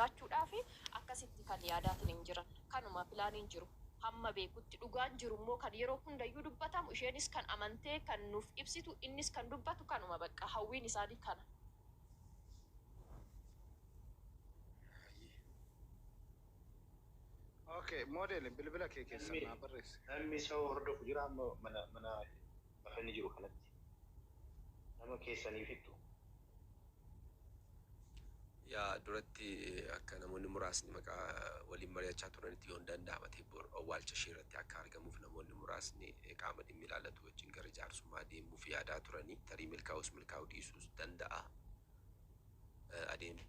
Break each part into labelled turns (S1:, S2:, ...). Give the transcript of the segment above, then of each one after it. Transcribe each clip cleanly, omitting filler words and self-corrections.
S1: jiraachuudhaafi akkasitti kan yaadaatiin hin jiran. Kanuma pilaaniin jiru. Hamma beekutti dhugaan jiru immoo kan yeroo hundayyuu dubbatamu isheenis kan amantee kan nuuf ibsitu innis kan dubbatu kanuma bakka hawwiin isaanii kana.
S2: Okay, model bilbila kee keessan
S3: Namni
S2: naa barreessi.
S3: namni isa hordofu jira amma mana mana lafa inni jiru kanatti nama keessaniif ittu.
S4: Yaa duratti akka namoonni muraasni maqaa waliin mari'achaa turanitti yoo hin danda'ama ta'e bor owwaalcha ishee irratti akka argamuuf namoonni muraasni qaama dhimmi ilaallatu wajjin gara jaarsummaa deemuuf yaadaa turanii tarii milkaa'us milkaa'uu dhiisuus danda'a. Adeemsa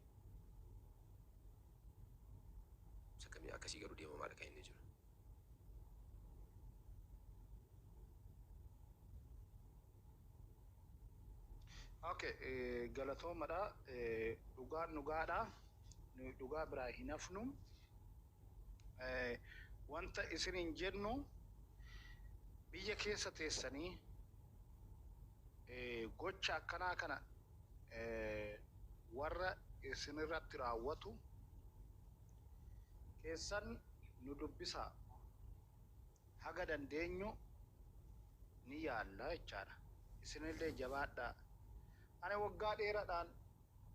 S4: kamii akkasii garuu deemamaadha kan inni jiru.
S2: Okay, galatoomadha. Dhugaan dhugaadha. Nu dhugaa biraa hin hafnu. Wanta isiniin jennu biyya keessa teessanii gocha akkanaa kana warra isinirratti raawwatu keessan nu dubbisaa. Haga dandeenyu ni yaalla jechaadha. Isinillee jabaadhaa. Ani waggaa dheeraadhaan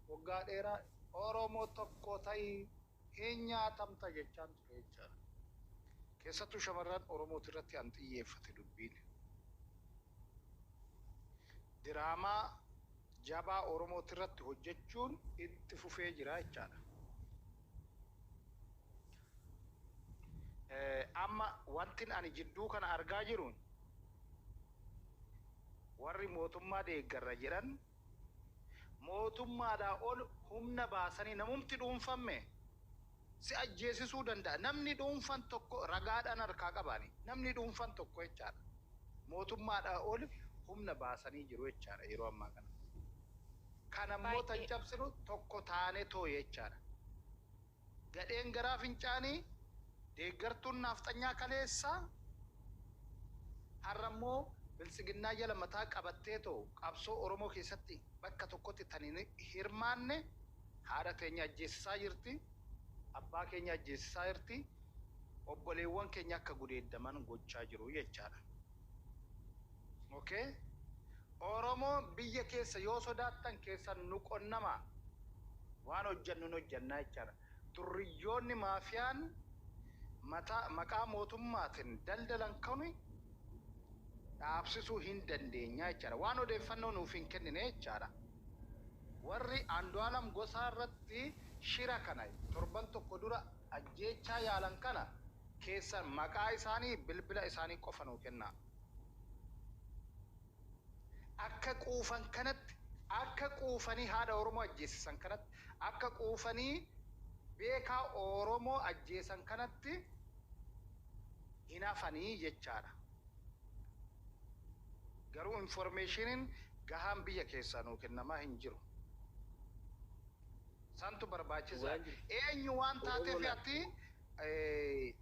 S2: waggaa dheeraa Oromoo tokko ta'ii hin nyaatamta jechaan ture jechaadha. Keessattuu shamarran Oromooti irratti an xiyyeeffate dubbiin. Diraamaa jabaa Oromooti irratti hojjechuun itti fufee jira jechaadha. Amma wantin ani jidduu kana argaa jiru warri mootummaa deeggarra jedhan mootummaadhaa ol humna baasanii namumti dhuunfamme si ajjeesisuu danda'a. Namni dhuunfan tokko ragaadhaan harkaa qabaani. Namni dhuunfan tokko jechaadha. Mootummaadhaa ol humna baasanii jiru jechaadha yeroo ammaa kana. Kana immoo tan
S1: Baay'ee.
S2: cabsinu tokko taane too jechaadha. Gadheen garaa fincaanii deeggartuun naafxanyaa kaleessaa har'a immoo biltsiginnaa jala mataa qabattee too qabsoo Oromoo keessatti bakka tokkotti tan hin hirmaanne haadha teenya ajjeesisaa jirti, abbaa keenya ajjeesisaa jirti, obboleewwan keenya akka gudeeddaman gochaa jiru jechaadha. Okay? Oromoo biyya keessa yoo sodaattan keessan nu qonnamaa waan hojjannu hin hojjannaa jechaadha. Durriyyoonni maafiyaan mataa maqaa mootummaatiin daldalan kuni dhaabsisuu hin dandeenya jechaadha. Waan odeeffannoo nuuf hin kennine jechaadha. Warri Andu'aalam Gosaa irratti shira kana torban tokko dura ajjeechaa yaalan kana keessan maqaa isaanii bilbila isaanii qofa nuu kennaa. Akka quufan kanatti akka quufanii haadha Oromoo ajjeesisan kanatti akka quufanii beekaa Oromoo ajjeesan kanatti hin hafanii jechaadha. Garuu informationiin gahaan biyya keessaa nuu kennamaa hin jiru. Santu barbaachisaa.
S5: Dhugaan jirtu
S2: Eenyu waan
S5: Oromoo
S2: taateef
S5: laata?
S2: ati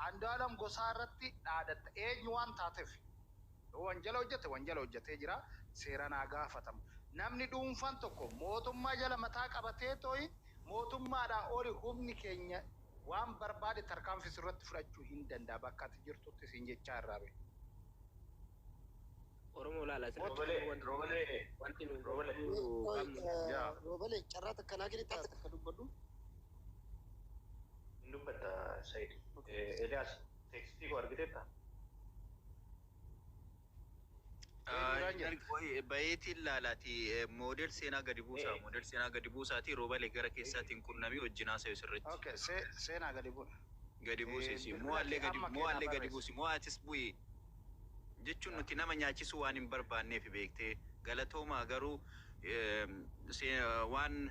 S2: Andu'aalam Gosaa irratti dhaadatta. Eenyu waan taateef? Yoo wanjala hojjete wanjala hojjetee jira. Seeraan haa gaafatamu. Namni dhuunfaan tokko mootummaa jala mataa qabatee tooyi mootummaadhaa oli humni keenya waan barbaade tarkaanfii sirratti fudhachuu hin danda'a. Bakka ati jirtutti siin jechaa irraa bee.
S5: Oromoo laala asirratti
S3: Roobale
S5: immoo wanti
S3: roobale
S5: wanti nu
S3: roobale.
S5: hubachuu
S6: Qoy
S5: qabnu
S2: Yaa.
S6: Roobale carraa takka naa kennitaa takka dubbadhu.
S3: Hin dubbatta Said. Eliyaas teekstii koo argiteetta?
S2: Eenyudhaan jetta?
S7: Bayeetiin laalaati moodel seenaa gadi buusaa moodel seenaa gadi buusaatii roobalee gara keessaatiin qunnamii wajjin haasa'u sirriitti.
S2: Okay, seenaa gadi bu'a.
S7: Gadi buusisi
S2: Bilbila
S7: mo'allee
S2: kee
S7: gadi
S2: amma kee naa
S7: mo'allee gadi
S2: barreessi.
S7: buusi mo'atis bu'i jechuun nuti nama nyaachisuu waan hin barbaanneef beektee galatoomaa garuu waan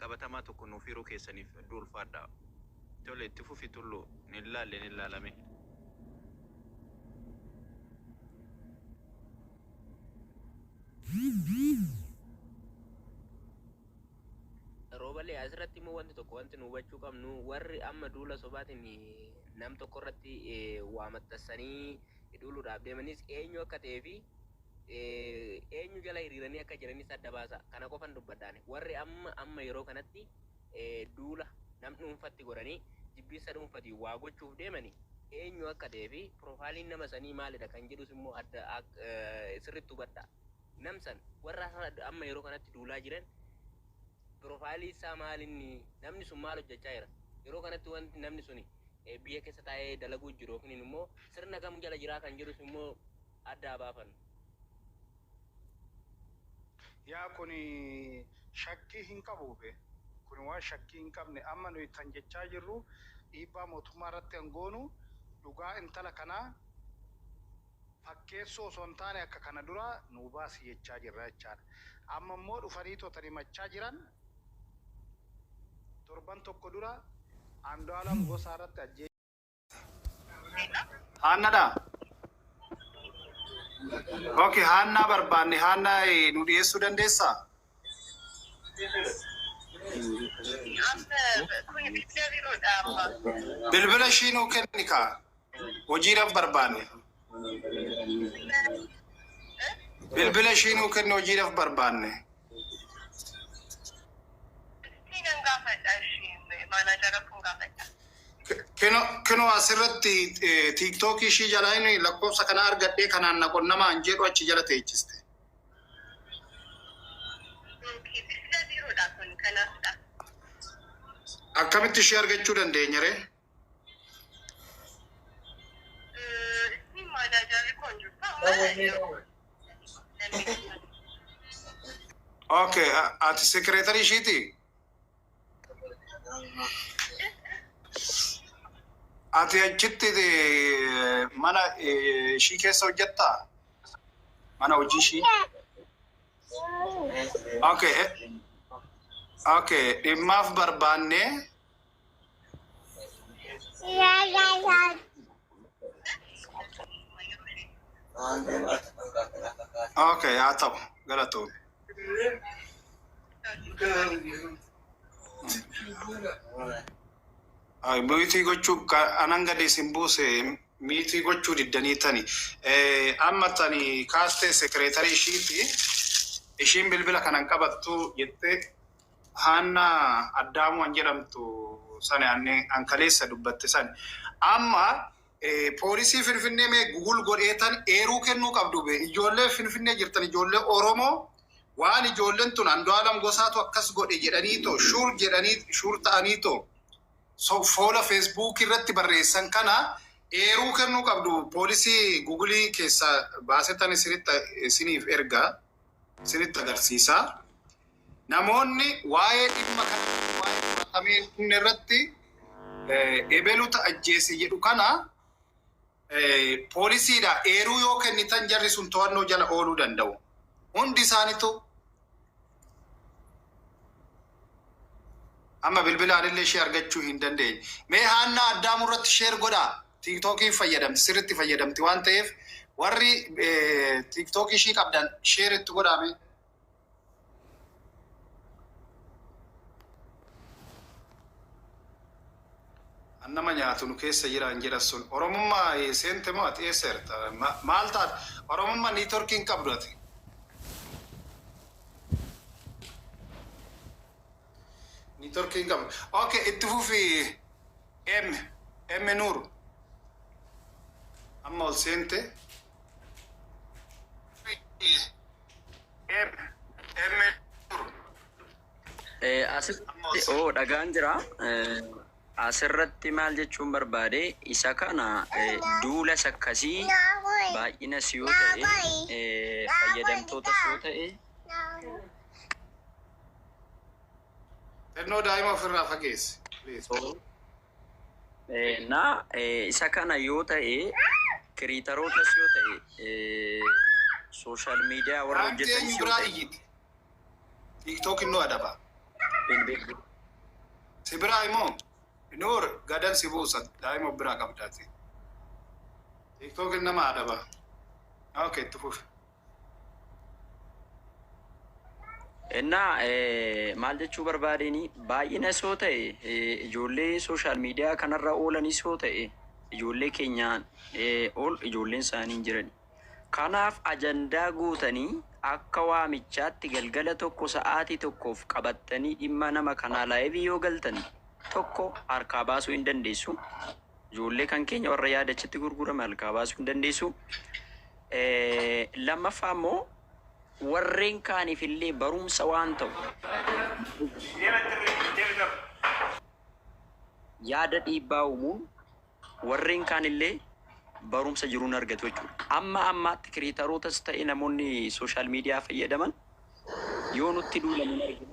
S7: qabatamaa tokko nuuf hiruu keessaniif duulfaadha. Tole itti fufi tullu ni laalle ni laalame.
S5: Roobalee asirratti immoo wanti tokko wanti nu hubachuu qabnu warri amma duula sobaatiin nam tokko irratti waa maxxansanii duuluudhaaf deemanis eenyu akka ta'ee fi eenyu jala hiriiranii akka jiranis adda baasa. Kana qofan dubbadhaan warri amma amma yeroo kanatti duula Nam dhuunfatti godhanii jibbiinsa dhuunfatiin waa gochuuf deemani eenyu akka ta'ee fi piroofaayiliin nama sanii maalidha kan jedhus immoo adda sirriitti hubadha. Nam san warra amma yeroo kanatti duulaa jiran piroofaayilii isaa maalinni, namni sun maal hojjechaa jira, yeroo kanatti wanti namni suni biyya keessa taa'ee dalaguu jiru yookiin immoo sirna kam jala jiraa kan jedhus immoo adda baafannu.
S2: Yaa, kun shakkii hin qabu be. Kun waan shakkii hin qabne. Amma nuyi kan jechaa jirru, dhiibbaa mootummaa irratti hangoonu, dhugaa intala kanaa fakkeessoo osoo hin taane akka kana dura nuu baasi jechaa jirra jechaadha. Amma immoo dhufanii totanii machaa jiran. Torban tokko dura Andu'aalam Gosaa irratti ajjee. Haannadha. Okay, Haannaa barbaanne. Haannaa nu dhiyeessuu dandeessaa?
S8: Kun bilbila biroodha amma.
S2: Bilbila ishii nuu kenni kaa. Hojiidhaaf barbaanne. Bilbila ishii nuu kenni, hojiidhaaf barbaanne.
S8: Nan gaafadha, ishii maanaajara kun gaafadha.
S2: Kinoo asirratti TikTokii ishii jalaa inni lakkoofsa kana argadhee, kanaan na qonnamaan jedhu achi jala teechiste.
S8: Bilbila biroodha kun, kanaafidha.
S2: Akkamitti ishee argachuu dandeenya ree?
S8: Isni maanaajarri kun jirtu amma.
S2: Okay, ati sekireetarii ishiiti? Ati achitti mana ishii keessa hojjettaa? Mana hojii ishii? Okay, dhimmaaf barbaannee. Okay, haa ta'u, galatoom. Ay, mute gochuu anan gadi isin buuse, mute gochuu diddanii tani. Amma tani kaastee sekireetarii ishiiti. Ishiin bilbila kanan qabattu jettee, Haannaa Addaamuu an jedhamtu sani an kaleessa dubbatte sani. Amma poolisii Finfinnee mee Google godheetan eeruu kennuu qabdu be. Ijoollee Finfinnee jirtan, ijoollee Oromoo, waan ijoolleen tun Andu'aalam Gosaatu akkas godhe jedhanii too sure jedhanii, sure ta'anii too so fuula Facebook irratti barreessan kana eeruu kennuu qabdu. Poolisii Googleii keessa baasetan isinitti isiniif erga, isinitti agarsiisa. Namoonni waa'ee dhimma kana, waa'ee qoratamee dhumne irratti ebeluta ajjeese jedhu kana poolisiidha eeruu yoo kennitan, jarri sun to'annoo jala ooluu danda'u. Hundi isaanitu amma bilbilaan illee ishee argachuu hin dandeenye. Mee Haannaa Addaamuu irratti share godhaa. TikTokii fayyadamti, sirriitti fayyadamti waan ta'eef, warri TikTokii ishii qabdan share itti godhaa mee. An nama nyaatu nu keessa jiraan jedha sun. Oromummaa seente moo ati eessa jirta? Maal taate? Oromummaa networkii hin qabdu ati. Networkii hin qabdu. Okay, itti fufi M. M Nuur. Amma ol seente. M. M Nuur.
S9: Asirratti oo dhagaan jira. Asirratti maal jechuun barbaade, isa kana duulas akkasii baay'inas yoo ta'e, fayyadamtootas yoo ta'e,
S2: Xinnoo daa'ima ofirraa fageessi. Please.
S9: Na isa kana yoo ta'e, creatorootas yoo ta'e, social media warra
S2: Daa'imti
S9: hojjetanis
S2: eenyu
S9: yoo
S2: biraa
S9: ta'e
S2: iyyiti? TikTok innoo adaba.
S9: Bilbilli.
S2: Si biraa immoo Noor gadan si buusa, daa'ima of biraa qabdaati. TikTok nama adaba. Okay, itti fufi.
S9: Innaa maal jechuu barbaadeen, baay'inas yoo ta'e, ijoollee social media kanarra oolanis yoo ta'e, ijoollee keenyaan ol ijoolleen isaanii hin jirani. Kanaaf ajandaa guutanii akka waamichaatti galgala tokko sa'aatii tokkoof qabattanii dhimma nama kanaa liveii yoo galtan Tokko harkaa baasuu hin dandeessu. Ijoollee kan keenya warra yaadachitti gurgurame harkaa baasuu hin dandeessu. Lammaffaa immoo warreen kaaniif illee barumsa waan ta'u yaada dhiibbaa uumuun warreen kaan illee barumsa jiruun argatu jechuudha. Amma ammaatti creatorootas ta'e namoonni social media fayyadaman yoo nutti duulan hin arginu.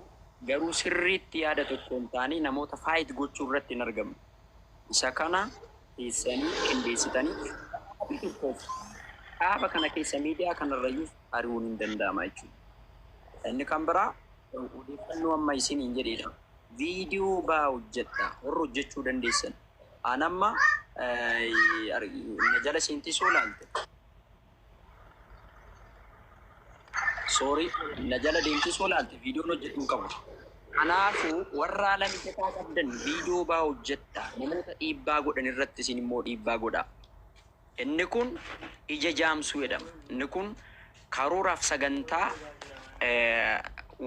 S9: Garuu sirriitti yaada tokkoon ta'anii namoota fight gochuu irratti hin argamnu. Isa kana keessanii qindeessitanii tokkoof dhaaba kana keessa miidiyaa kanarrayyuu ari'uun hin danda'ama jechuudha. Inni kan biraa odeeffannoo amma isiniin jedhedha. Viidiyoo baa hojjedha. Warra hojjechuu dandeessan. An amma na jala seentisoo laalte. Sorry, na jala deemsisoo laalte viidiyoon hojjetuu qabu. Kanaafuu warra haala mijataa qabdan viidiyoo baa hojjedha. Namoota dhiibbaa godhan irratti isin immoo dhiibbaa godhaa. Inni kun ija jaamsuu jedhama. Inni kun karooraaf sagantaa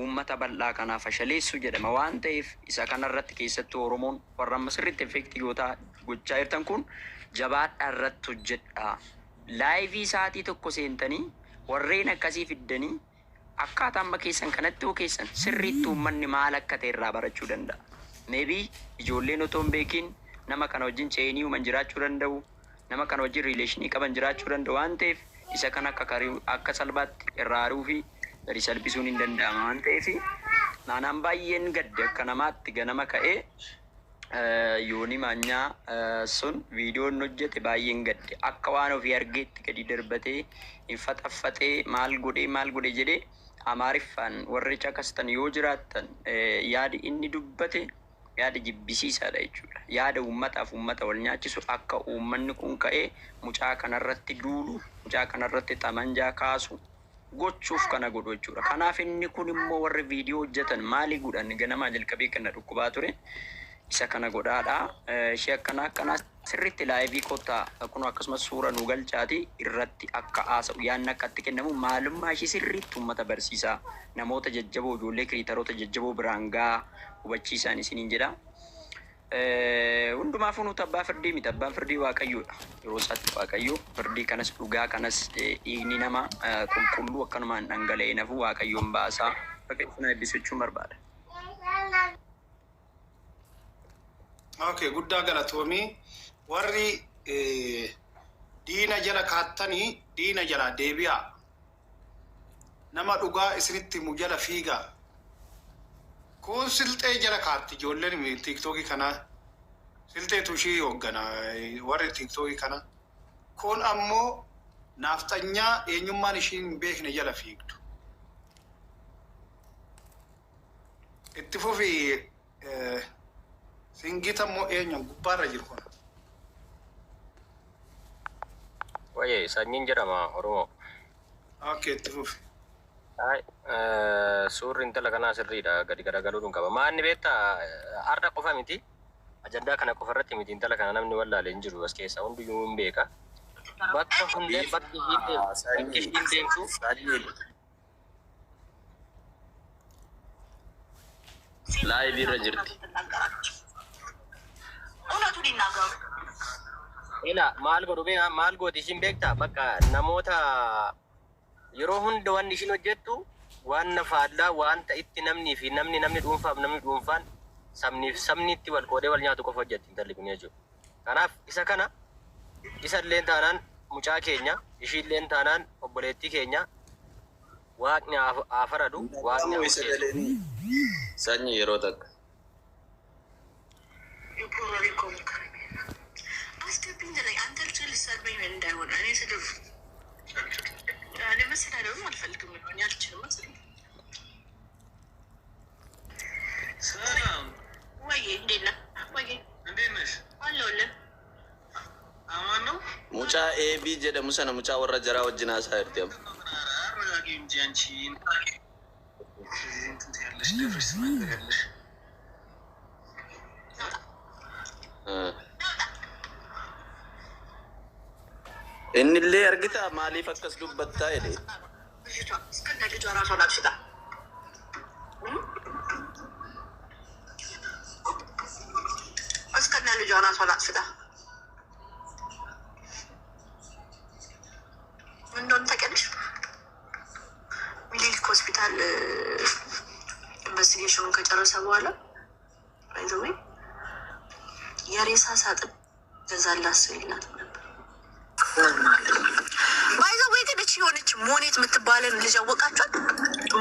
S9: uummata bal'aa kanaa fashaleessuu jedhama waan ta'eef isa kanarratti keessattuu Oromoon warra amma sirriitti effect gootaa gochaa jirtan kun jabaadhaa irratti hojjedhaa. Live sa'aatii tokko seentanii warreen akkasii fiddanii akkaataa amma keessan kanatti yoo keessan sirriitti uummanni maal akka ta'e irraa barachuu danda'a. Maybe ijoolleen otoo hin beekin nama kana wajjin chain uuman jiraachuu danda'u, nama kana wajjin relation qaban jiraachuu danda'u waan ta'eef isa kana akka akka salphaatti irraa ari'uu fi gadi salphisuun hin danda'ama waan ta'eef naanaan baay'een gadde akka namaatti ganama ka'ee yooni maanyaa sun viidiyoon hojjete baay'een gadde akka waan ofii argeetti gadi darbatee hin faxaffaxee maal godhee maal godhe jedhee Amaariffaan warri caqastan yoo jiraattan yaadi inni dubbate yaada jibbisiisaadha jechuudha. Yaada uummataaf uummata wal nyaachisu akka uummanni kun ka'ee mucaa kanarratti duulu, mucaa kanarratti xamanjaa kaasu gochuuf kana godhu jechuudha. Kanaaf inni kun immoo warri viidiyoo hojjetan maali godhan ganamaa jalqabee kana dhukkubaa ture. Isa kana godhaadha. Ishee akkana akkanaa sirriitti live kottaa kun akkasumas suura nu galchaati irratti akka haasa'u yaadni akka itti kennamu maalummaa ishee sirriitti uummata barsiisaa namoota jajjaboo ijoollee creatoroota jajjaboo biraan gaa hubachiisaan isiniin jedha. Hundumaafuu nuti abbaa firdii miti, abbaan firdii Waaqayyoodha. Yeroo isaatti Waaqayyo firdii kanas dhugaa kanas dhiigni nama qulqulluu akkanumaan dhangala'ee nafu Waaqayyoon baasaa. Waaqayyo isin haa eebbisu jechuun barbaada.
S2: Okay, guddaa galatoomii. Warri diina jala kaattanii diina jalaa deebi'aa. Nama dhugaa isinitti himu jala fiigaa. Kun silxee jala kaatti ijoolleen TikTokii kanaa. Silxeetu ishii hooggana warri TikTokii kana. Kun ammoo naafxanyaa eenyummaan ishii hin beekne jala fiigdu. Itti fufi singita immoo eenyu gubbaarra jiru kun.
S5: Waye sanyiin jedhama Oromoo.
S2: Okay, itti fufi.
S5: Ay, suurri intala kanaa sirriidha, gadi garagaluun qaba. Maanni beektaa arda qofa miti. Ajandaa kana qofa irratti miti, intala kana namni wallaale hin jiru as keessa, hundiyyuu hin beeka. Bakka hundee bakki ishiin deemtu bakki ishiin deemtu
S10: Live irra jirti.
S5: Ila maal godhu beekaa, maal gooti ishiin beektaa, bakka namoota yeroo hunda wanni ishiin hojjettu waan faallaa wanta itti namnii fi namni namni dhuunfaaf namni dhuunfaan sabniif sabni itti wal qoodee wal nyaatu qofa hojjetti intalli kun jechuudha. Kanaaf isa kana isa illeen taanaan mucaa keenya, ishii illeen taanaan obboleettii keenya, Waaqni haa faradu, Waaqni haa
S10: Dhaga'amu
S5: murteessu.
S10: sagaleen sanyii yeroo takka. Mucaa AB jedhamu sana mucaa warra jaraa wajjin haasaa jirti amma. Innillee argitaa maaliif akkas dubbattaa jedhe.
S8: ልጇ ራሷን አጥፍታ ምን እንደሆነ ታውቂያለሽ? ሚኒሊክ ሆስፒታል investigation ኑን ከጨረሰ በኋላ by the way የሬሳ ሳጥን ገዛላት ሰው የላትም ነበር። By the way ግን እቺ የሆነች ሞኔት የምትባለን ልጅ አወቃችኋት?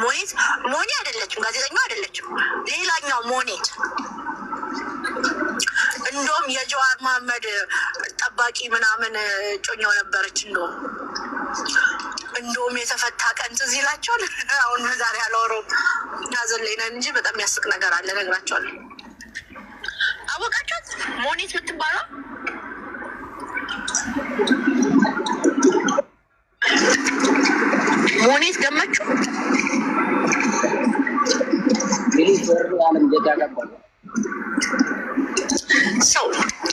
S8: ሞኔት ሞኒ አይደለችም፣ ጋዜጠኛው አይደለችም፣ ሌላኛው ሞኔት። እንደውም የጀዋር መሀመድ ጠባቂ ምናምን እጮኛው ነበረች። እንደውም የተፈታ ቀን ትዝ ይላቸዋል። አሁን ዛሬ አላወራውም፣ ሀዘን ላይ ነን እንጂ በጣም የሚያስቅ ነገር አለ፣ እነግራቸዋለሁ። አወቃችኋት? ሞኔት የምትባለው ሞኔት ገመችው።
S11: Bilis warri alam jedhaa qabba.
S8: ሰው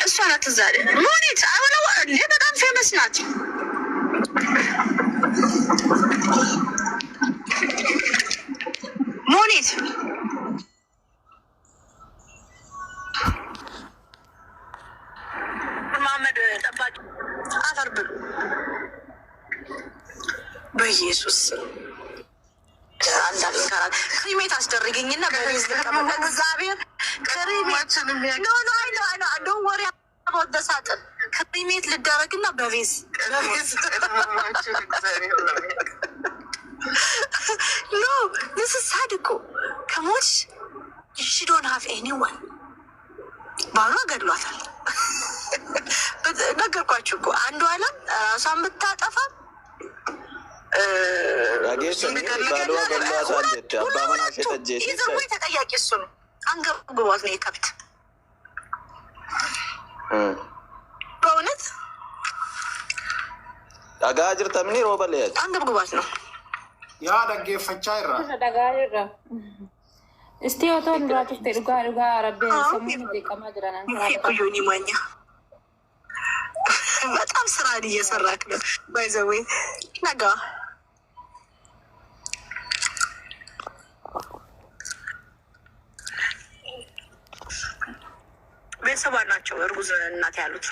S8: እሷ ናት። እዛ ሞኔት አበላ እንዴ በጣም famous ናት። ሞኔት መሀመድ ጠባቂ አፈር ብሉ በኢየሱስ ስም። አንዳንድ ይቀራል። Cremate አስደርገኝና በ vase ልቀመጥ። እግዚአብሔር cremate, no, no, I know, I know, don't worry about the ሳጥን። Cremate ልደረግና በ vase በ vase። No, this is sad እኮ። ከሞትሽ she don't have anyone። ባሏ ገድሏታል። ነገርኳችሁ እኮ፣ አንዱ አለም ራሷን ብታጠፋ
S10: Dhageessanii baaluma bal'aa isaan jette abbaa manaa ishee
S8: either
S10: ajjeesiste.
S8: ወይ ተጠያቂ እሱ ነው። አንገብግቧት ነው የከብት በእውነት።
S10: Dhagaa jirtamni rooba leeti.
S8: አንገብግቧት ነው።
S2: Yaa, dhaggeeffachaa irra.
S12: Dhagaa jirra. Isti otoo duraa turte, dhugaa dhugaa rabbi sammuun jeeqamaa jira naan
S8: ይሄ እኮ ዮኒ ማኛ በጣም ስራን እየሰራክ ነው። By the way ነጋ ቤተሰቧ ናቸው እርጉዝ እናት ያሉት።